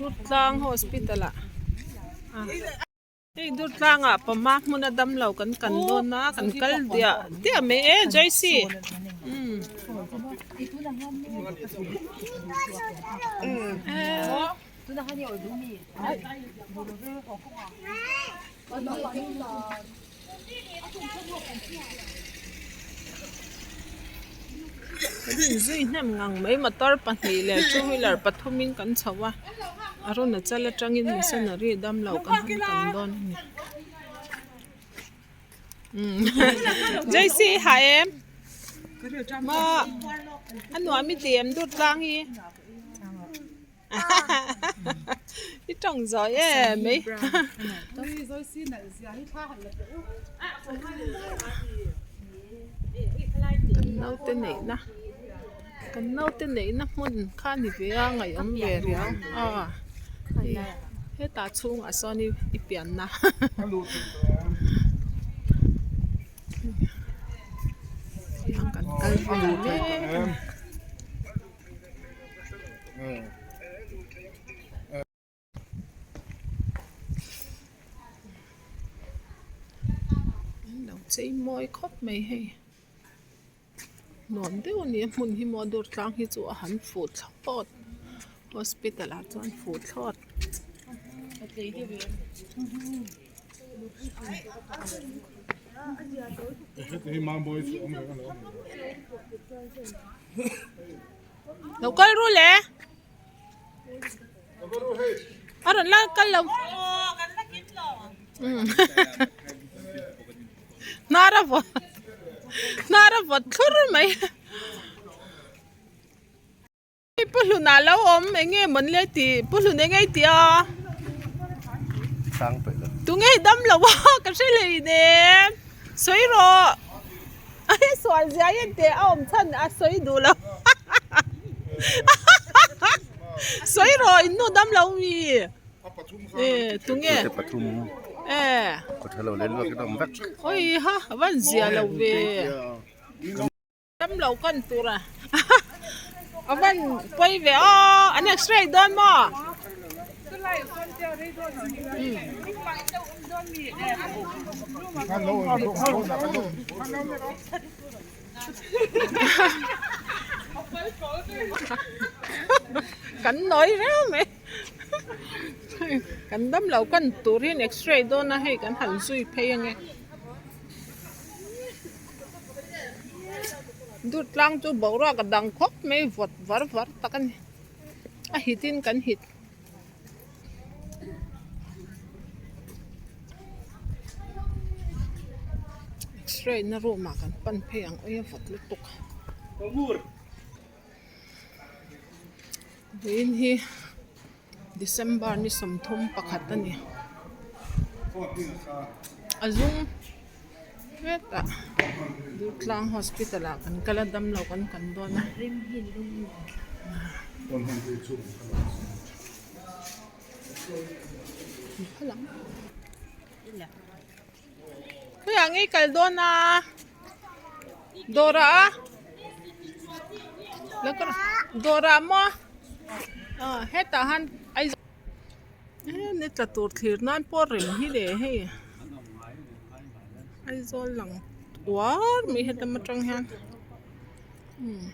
Durtlang hospital ah hei Durtlang ah pama hmun a damlo kan kan dawn a kan kal diah diah mai e Joysie umm. Kan inzui hnem ngang mai motor pahnih leh two wheeler pathumin kan chho a Arunachal atangin missionary damlo kan han kan dawn a ni umm Joysie i hah em maw a nuam i ti em dur tlang hi. I tawng zawi em mai. Kan naute neihna kan naute neihna hmun kha a ni ve a ngaihawm ve riau a hetah chhungah sawn i pianna kan kal vel mek a ni. An lo chei mawi khawp mai hei nuam deuh a ni a hmun hi maw dur tlang hi chu a han fuh thlawt hospital ah chuan fuh thlawt. Lo kal ru le a rawn la kal lo hnar a vawt hnar a vawt thlur mai Pu Hluna lo awm eng nge mawn le tih Pu Hlun eng nge i tih a tunge i dam lo a ka hre hlei nem sawi rawh a sual zia hian teh a awm chhan a sawi duh lo sawi rawh in nu dam lo mi e tunge e awi ha a van zia lo ve. Dam lo kan tur a a van pawi ve aw an x-ray dawn maw? Kan nawi reuh mai kan dam lo kan tur hian x-ray dawn a hei kan han zui phei ange. Dut tlang chu boruak a dang khawp mai vawt var var tak a ni a hit in kan hit. X-ray na room ah kan pan phei ang awih a vawt lutuk vawiin hi December ni 31 a ni a zum hetah Durtlang hospital ah kan kal a damlo kan kan dawn a. Khawiah nge i kal dawn a dawrah a dawrah maw ah hetah han Aizawl he ni tla tur thlir nan pawh reng hi le hei Aizawl lang uar mai helam atang hian umm.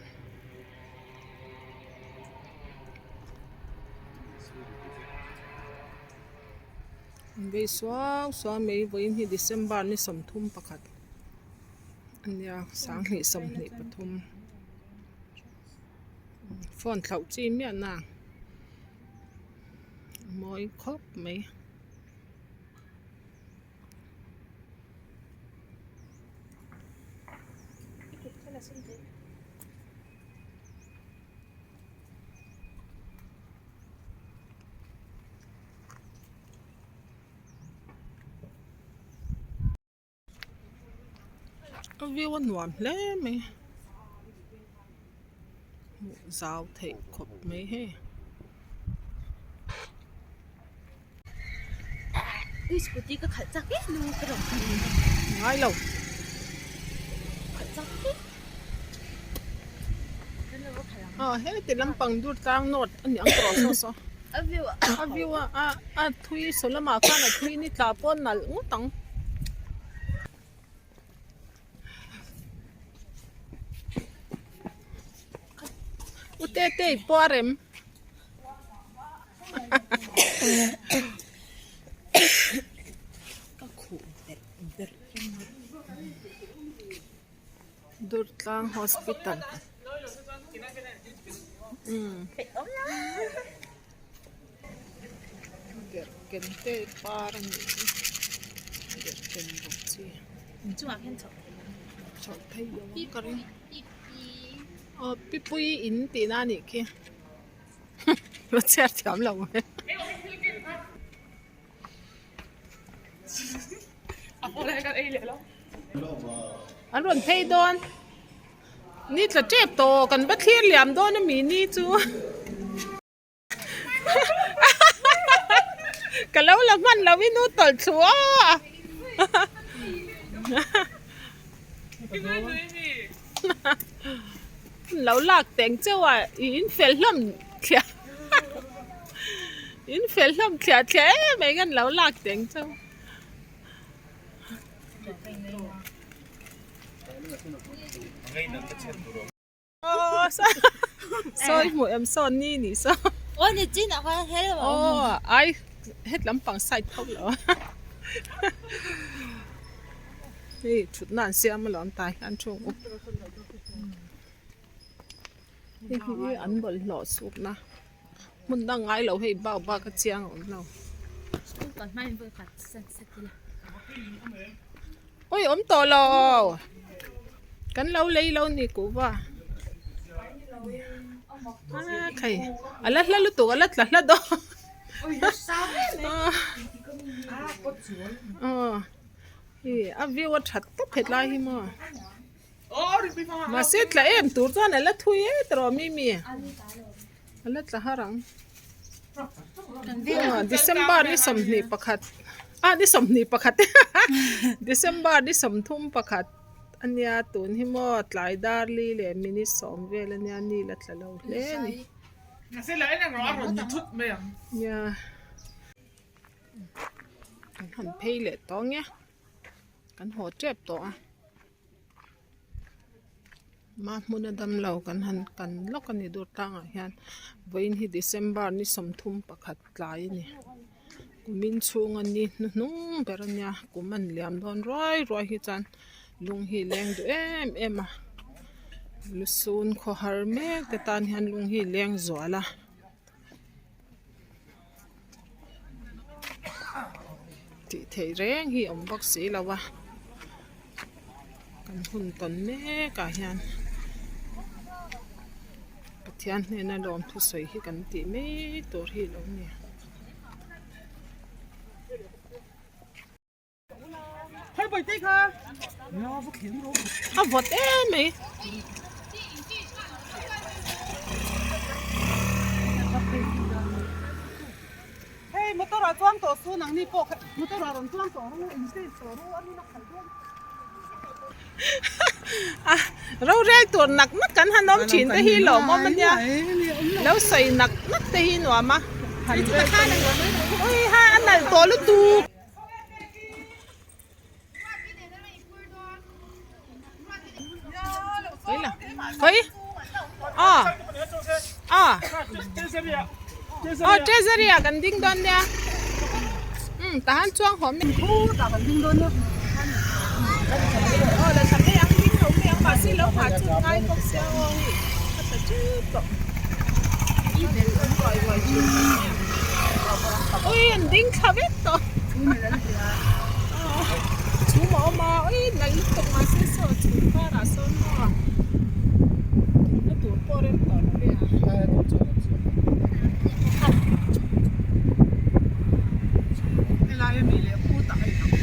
An vei suau suau mai vawiin hi December ni 31 a nia 2023 phone thlauh chi miah na a mawi khawp mai. A view a nuam hle mai hmuh zau theih khawp mai hei. Scooty ka khalh chak em nu ka rawn ngai lo khalh chak em ah heti lampang dur tlang north a ni ang tawh saw saw. A view a a a thui saw lamah khan a thui ni tla pawh nalh ngawt ang. U Tetei pawh a rem. Ka khuh berh berh reng a. Durtlang Hospital umm derhken te par a nih hi derhken bawk chi chhoh phei lo ang ka ring aw pipui in tihna a nih khi la chhiar thiam lo e. An rawn phei dawn ni tla tep tawh kan va thlir liam dawn ami ni chu ka lo la hman lo i nu tawlh thlu a lo lak teng cheu a i in fel hlawm thliah in fel hlawm thliah thliah em em an lo lak teng cheu. Sawi hmuh em sawn ni nih saw. Aw ni chin ah khan he lamah awm. Aw ai het lampang side tho lo. Hei thutna an siam alawm tah hian thu ang u. Hei hi an bawlhhlawh sukna hmun dang ngai lo hei bak bak a chiang a awm lo. Awi awm tawh lo kan lo lei lo ni kuh va a khai a la hla lutuk a la tla hla dawn aw hei a view a that tawp hetlai hi maw. Mahse tla em tur chuan a la thui e tawh Mimi a la tla har ang December ni 21 ah ni 21 December ni 31 ania tun hi maw tlai dar li leh minute sawm vel ania ni la tla lo hle a ni nia kan han phei leh tawh ang e. Kan haw tep tawh a ma hmuna damlo kan han kan lawk a ni dur tlangah hian vawiin hi December ni 31 tlai a ni kumin chhunga ni hnuhnung ber a nia kum an liam dawn ruai ruai hi chuan lung hi a leng duh em em a lusun khawhar mek te tan hian lung hi a leng zual a. Tih theih reng hi awm bawk si lo a kan hun tawn mek ah hian Pathian hnena lawm thusawi hi kan tih mai tur hi alo ni. A vawt em mai. Hei motor ah chuang tawh su nangni pawh kha motor ah rawn chuang tawh ru in stage tawh ru a nuna khalh dawn. A rorel tur nak nak kan han awm thin te hi lawmawm ania lo sawi nak nak te hi nuam a han vel te hi ui ha a nalh tawh lutuk. Khawi a a aw treasury ah kan ding dawn nia umm tahan chuang haw mai khutah kan ding dawn nia aw la tha mai ang ding lo mai ang mahse lo nghah chu ngai bawk sia aw hei a tha tep tawh ui an ding thla vek tawh chhum a awm a ui nalh lutuk mahse saw chhum karah sawn maw dinna tur pawh rem tawh lo ve a. Helai ami leh khutah a inang.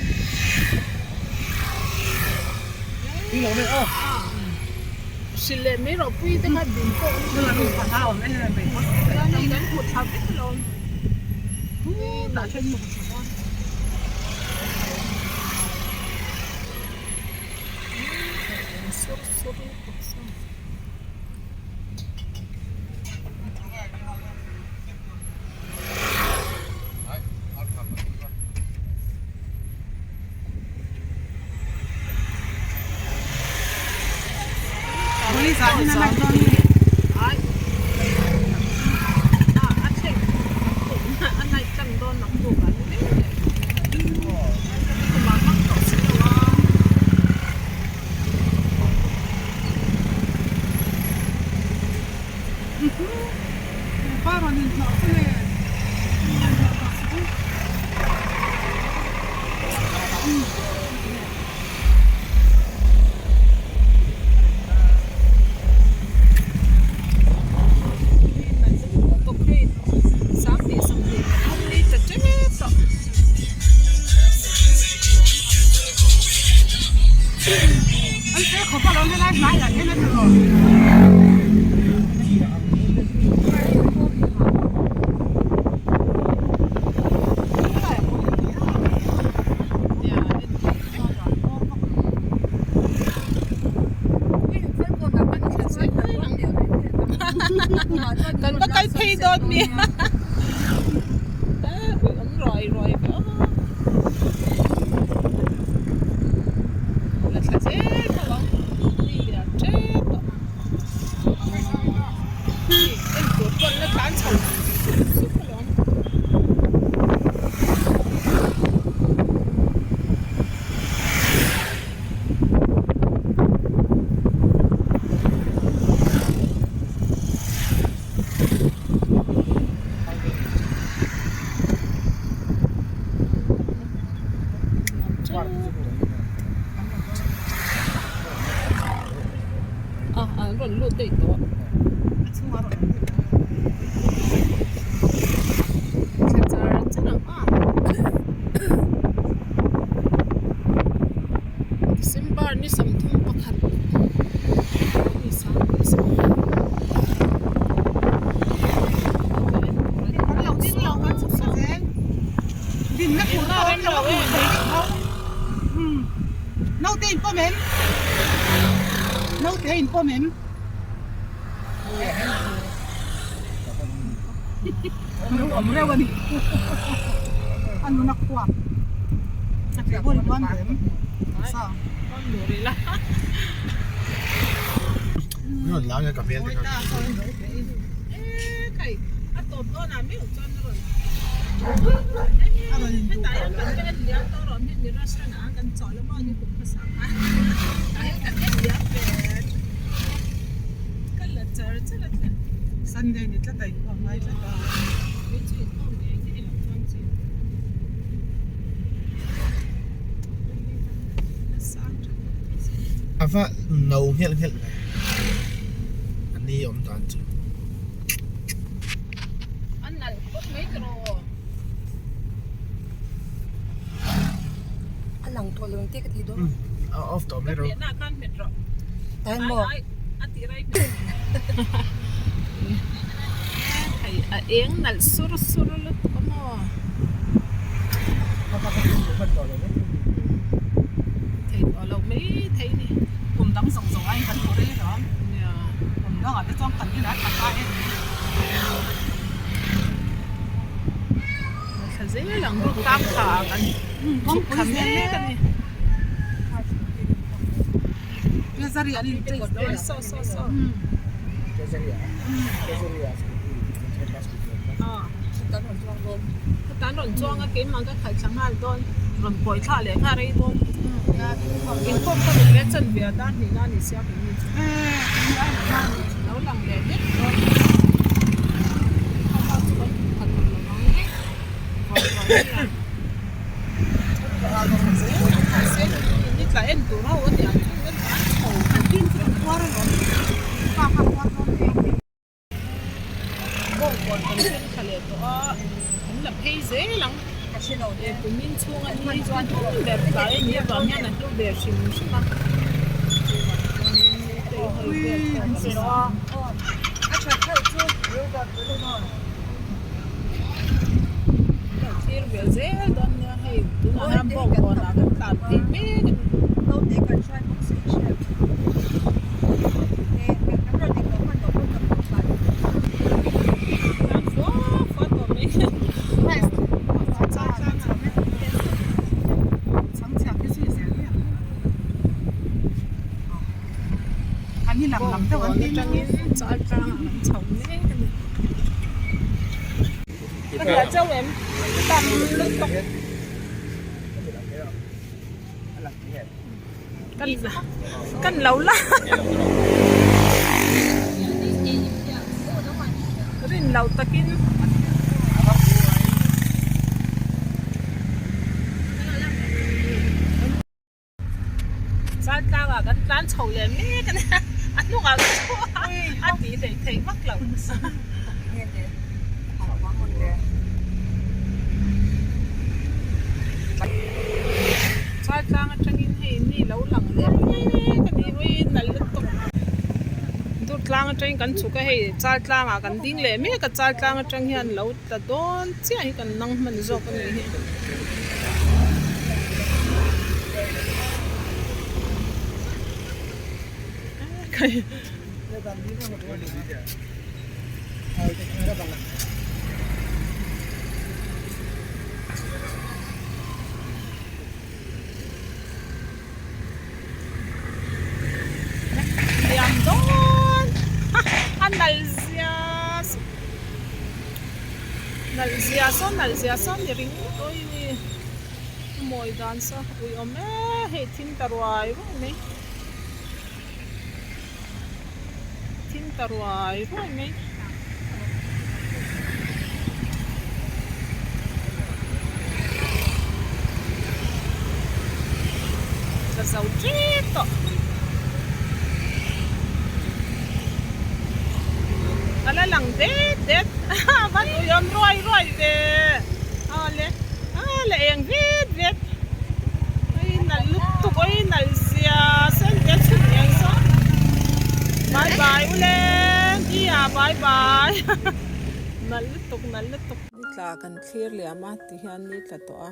Hrilh leh mai rawh pui te kha din pawh an ni chuan hei kan hmuh thla vek alawm. Sur sur lutuk saw. Zanin a night dawn nge? Ai. A a thleng a night tlang dawn ang buk an ni mai leh. Tumah hmang tawh si lo a. Hepa rawn inhnawh chu le. Inhnawh tawh suh u. An fel khawp alawm helai hnaiah hian a tiraw. Kan va kal phei dawn mi awm ruai ruai ve aw la thla zel tho ang mi lian tep tawh en tur pawn la tlan chho sup sup alawm. A an rawn lut daih tawh thla char char ang a December ni 31 ni Naute in pawm em? Naute in pawm em? Lo awm reuh a ni. A nun a khuap. A tih bawr i ban rem. Sa. Sunday ni tlat a inkhawm ngai tlat a. A va no nghelh nghelh ve a ni awm dan chu. A nalh khawp mai tawh. A lang tawh lo ang te ka ti dawn. A off tawh mai rawh. Ka hmehna khan hmet rawh. Tahin maw? A ti rai hmet. Hei a eng nalh sur sur lutuk a maw. Thei tawh lo mai thei ni. Kum dang zawng zawng aiin kan hmu rei alawm. Kum dangah te chuan kan inah tha ta em. Thla zel ang rawk tang tha ah kan chhuk thla mek a ni. Saw saw saw. Ka tan rawn chuang a keimah ka khalh thla nghal dawn rawn kawi thla leh nghal rei dawn. Inkhawm ka nih leh chanve a dar hnihna a ni sia keini chu. Lo lang leh vek dawn. Inkhawm chu kan khat tawh lo ang e. Ni tla en tur ho a ni ang chu kan tlan chho. Kan tin chu kan puar alawm. Pa kha puar dawn em. Bawngkawn kan thleng thla leh tawh a, an la phei zel ang. Kumin chhunga ni chuan hlu ber tlai a nih avang hian a hlu ber hrim hrim a. Chuvang chuanin tei hawi vel pawh kan sa. Lo thlir ve zel dawn nia hei tunah hian bawngkawnah kan tlan phei mek a ni. Ka hria chauh em? Tam lutuk. Kan kan lo la. Rin lo takin. Chaltlangah kan tlan chho leh mek a nia a hnungah ka thu a a tih hleih theih vak lo. Chaltlang atangin hei mi lo lang leh mek a ni ui nalh lutuk. Durtlang atangin kan chhuk a hei Chaltlangah kan ding leh mek a Chaltlang atang hian lo tla dawn chiah hi kan nang hman zawk a nih hi. Liam dawn a nalh zia nalh zia saw nalh zia saw ni ringawt awih a ni a mawi dan saw ui awm e hei thim ta ruai ruai mai thim ta ruai ruai mai. Ka zo tep tawh. Ka la lang det det a van uiawm ruai ruai ve awle a la eng vet vet oi nalh lutuk oi nalh zia sen te chhun eng saw bye bye ule nia bye bye nalh lutuk nalh lutuk. Ni tla kan thlir liam a ti hian ni tla tawh a.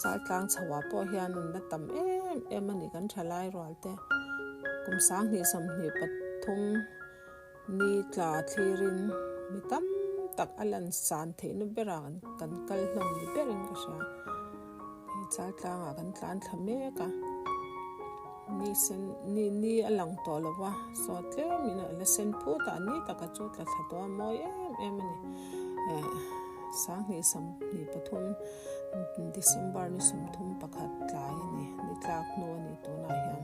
Chaltlang chhoah pawh hian an la tam em em a ni kan thalai rual te. Kum sanghnih 23 ni tla thlirin mi tam tak a lan san theihna berah kan kal hlawm ni berin ka hria. Hei Chaltlangah kan tlan thla mek a, ni sen ni ni a lang tawh lo va saw tlemin a la sen phut a, ni taka chu tla thla tawh a mawi em em a ni. Eh 2023 December ni 31 tlai a ni, ni tlak hnu a ni tunah hian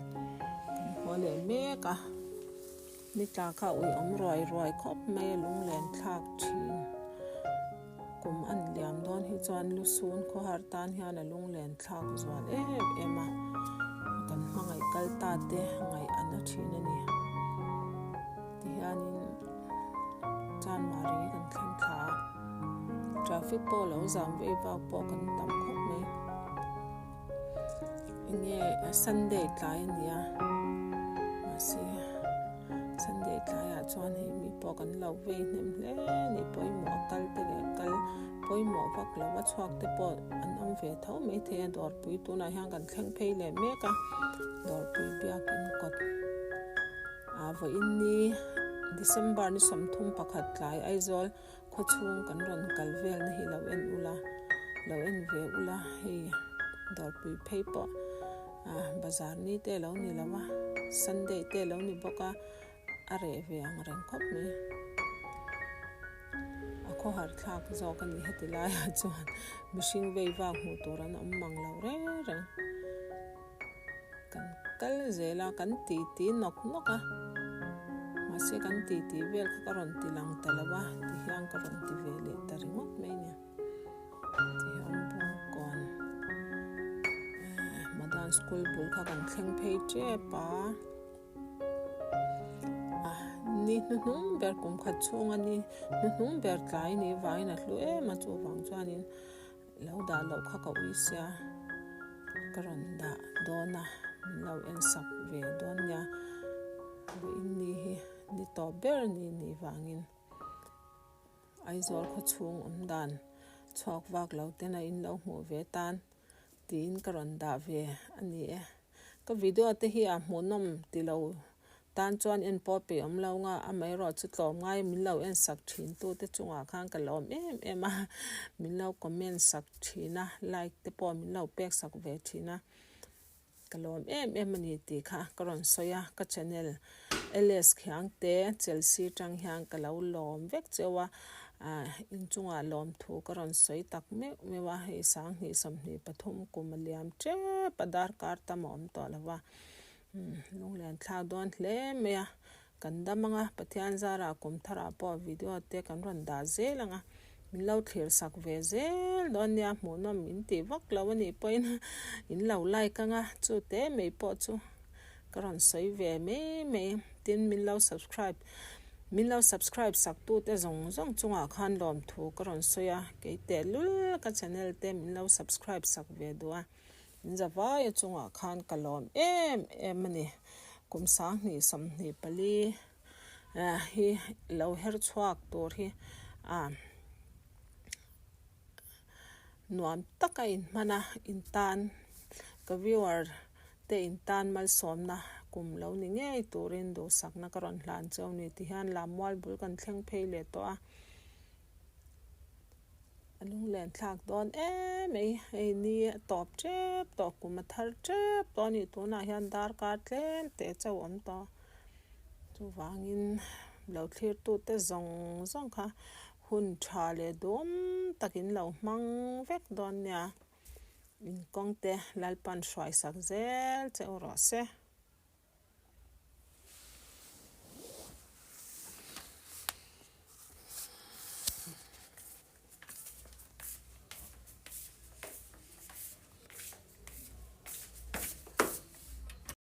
kan haw leh mek a, ni tla kha ui awm ruai ruai khawp mai a lunglen thlak thin. Kum an liam dawn hi chuan lusun khawhar tan hian a lunglen thlak zual em em a, kan hmangaih kal ta te ngaih a na thin a ni. Tihianin Chanmari kan thleng thla a, traffic pawh lo zam vei vak pawh kan tam khawp mai. Enge Sunday tlai a nia mahse Sunday tlaiah chuan hei mi pawh kan lo vei hnem hle a ni pawimawh a kal te leh kal pawimawh vak lo a chhuak te pawh an awm ve tho maithei a dawrpui tunah hian kan thleng phei leh mek a dawrpui biakin kawt. Ah vawiin ni December ni 31 tlai Aizawl khawchhung kan rawn kal vel na hi lo en ula lo en ve ula hei dawrpui phei pawh ah bazar ni te lo ni lo a Sunday te lo ni bawk a a reh ve ang reng khawp mai a khawhar thlak zawk a ni heti laiah chuan mihring vei vak hmuh tur an awm mang lo reng reng. Kan kal zel a, kan ti ti nawk nawk a, mahse kan ti ti vel kha ka rawn ti lang ta lo a, ti hian ka rawn ti ve leh ta ringawt mai a ni. Ti hian Bawngkawn eh Madan school bul kha kan thleng phei tep a, ah ni hnuhnung ber kum khat chhunga ni hnuhnung ber tlai ni vangin a hlu em a chuvang chuanin Lo dah loh kha ka ui sia, ka rawn dah dawn a, min lo en sak ve dawn nia. Vawiin ni hi ni tawp ber ni nih vangin Aizawl khawchhung awm dan chhuak vak lo ten a in lo hmuh ve tan tiin ka rawn dah ve a ni e. Ka video te hi a hmuhnawm ti lo Tan chuan en pawh peih awm lo nga, amaherawhchu tlawm ngai min lo en sak thin tu te chungah khan ka lawm em em a, min lo comment sak thin a, like te pawh min lo pek sak ve thin a, ka lawm em em a ni tih kha ka rawn sawi a, ka channel LS Khiangte Chelsea tang hian ka lo lawm vek cheu a. Ah inchungah lawmthu ka rawn sawi tak meuh meuh a, hei sanghnih 23 kum a liam tep a darkar tam a awm tawh lo va. Umm lunglen thlak dawn hle mai a, kan dam ang a, Pathian zarah kum tharah pawh video te kan rawn dah zel ang a, min lo thlir sak ve zel dawn nia hmuhnawm min tih vak lo a nih pawhin in lo like ang a, chu te mai pawh chu ka rawn sawi ve mai mai tin min lo subscribe min lo subscribe sak tu te zawng zawng chungah khan lawmthu ka rawn sawi a, kei tehlul ka channel te min lo subscribe sak ve duh a. In zavaia chungah khan ka lawm em em a ni. Kum 2024 hi lo her chhuak tur hi a nuam taka inhman a, intan ka viewer te intan malsawmna kum lo ni ngei turin duhsakna ka rawn hlan cheu ni ti hian Lammual bul kan thleng phei leh tawh a. A lunglen thlak dawn em mai hei ni a tawp tep tawh kum a thar tep tawh a ni tunah hian darkar tlem teh chauh a awm tawh chuvangin lo thlir tute zawng zawng kha hun tha leh duhawm takin lo hmang vek dawn nia inkawng te Lalpan hruaisak zel che u rawh se.